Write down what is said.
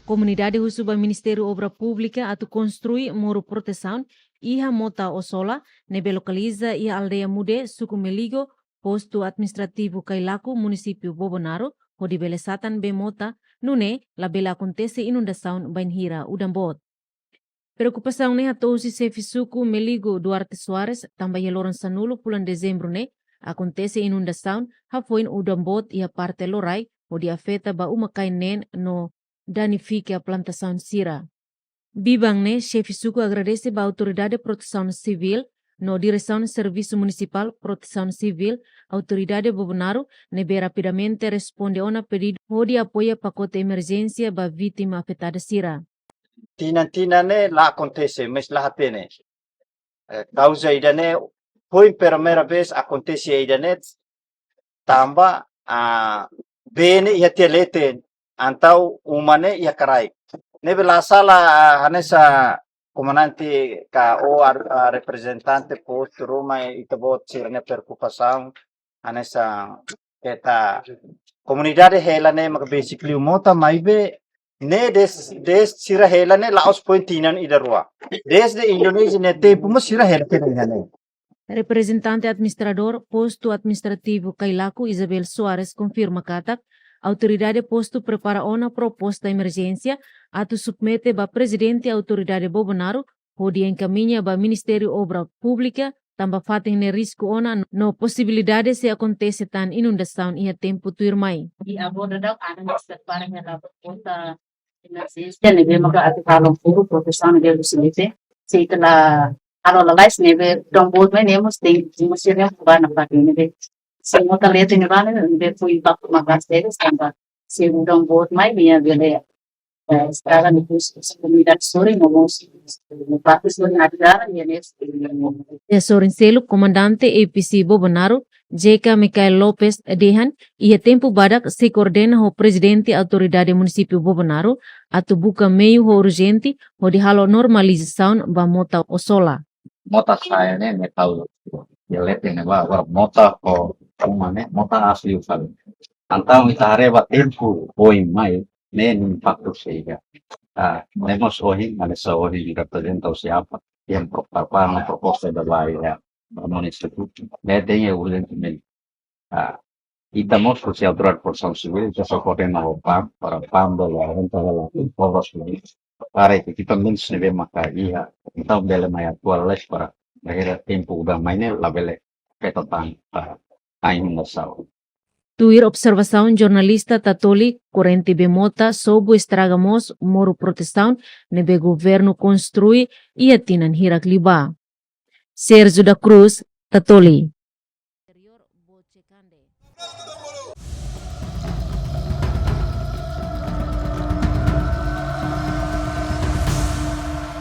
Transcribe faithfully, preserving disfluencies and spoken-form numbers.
Komunidade husu ba Ministériu Obra Públika atu konstrui muru protesaun iha mota Osola, ne'ebé lokaliza iha aldeia Mude, suku Meligo, postu administrativu Kailaku, munisípiu Bobonaro, hodi bele satan bee mota, nune'e labele akontese inundasaun bainhira udan boot. Preokupasaun ne'e hato'o husi xefe suku Meligo, Duarte Soares, tanba iha loron sanulu fulan Dezembru ne'e akontese inundasaun hafoin udan boot iha parte Lorai, hodi afeta ba uma-kain neen no danifika plantasaun sira. Biban ne'e, xefe suku agradese ba Autoridade Protesaun Sivíl no Diresaun Servisu Munisipál Protesaun Sivíl, Autoridade Bobonaro, ne'ebé rapidamente responde ona pedidu hodi apoia pakote emerjénsia ba vítima afetada sira. Tinan-tinan ne'e la akontese, mas la hatene. Eh, kauza ida-ne'e, foin primeira vez akontese ida-ne'e, tanba, ah, bee ne'e iha tiha leten, entaun uma ne'e iha kraik. Ne'ebé la sala, ah, hanesan komandante ka ou ar-, ah, reprezentante postu ruma ita-boot sira-nia preokupasaun, hanesan keta komunidade hela ne'e maka besik liu mota maibé ne'e des, des sira hela ne'e la'ós foin tinan ida rua. Desde Indonézia nia tempu mós sira hela tiha ona iha ne'e. Reprezentante administradór postu administrativu Kailaku, Isabel Soares, konfirma katak autoridade postu prepara ona proposta emerjénsia atu submete ba Prezidente Autoridade Bobonaro, hodi enkamiña ba Ministériu Obra Públika, tanba fatin ne'e risku ona no posibilidade sei akontese tan inundasaun iha tempu tuirmai. I agora daudaun ami prepara hela proposta emerjénsia ne'ebé maka atu halo muru protesaun ne'ebé husi leten. Se ita la halo lalais ne'ebé udan boot mai ne'e mós tenke, mós sira ba na fatin ne'ebé. Se mota leten ne'ebá ne'ebé fó impaktu maka'as tebes tanba se udan boot mai nia bele, eh, estraga ne'e husi komunidade sorin no mós, eh, parte sorin agrária ne'e. Iha sorin seluk, Komandante A P C Bobonaro, J K Micael Lopes, dehan iha tempu badak sei koordena ho Prezidente Autoridade Munisípiu Bobonaro atu buka meiu ho urjente hodi halo normalizasaun ba mota Osola. Mota sa'e ne'e, ne'e tau iha leten ne'ebá, agora mota ho uma ne'e, mota aas liu fali. Entaun ita haree ba tempu oin mai ne'e, ne'e impaktu sei iha. Ah, ne'e mós ohin, hanesan ohin reprezenta husi APAK, yang pro-, prepara proposta ida ba iha, ba munisípiu. Ne'e tenke urjentemente. Ah, ita mós husi Autoridade Protesaun Sivíl, ita sei koordena ho PAM, para PAM bele orienta hela obras ne'e, para ekipa-, ekipamentus ne'ebé maka iha, entaun bele mai atua lalais para bainhira tempu udan mai ne'e labele afeta tan, ah, inundasaun. Tuir observasaun jornalista Tatoli, korrente bee mota sobu estraga mós muru protesaun ne'ebé governu konstrui iha tinan hirak liubá. Sérgio da Cruz, Tatoli.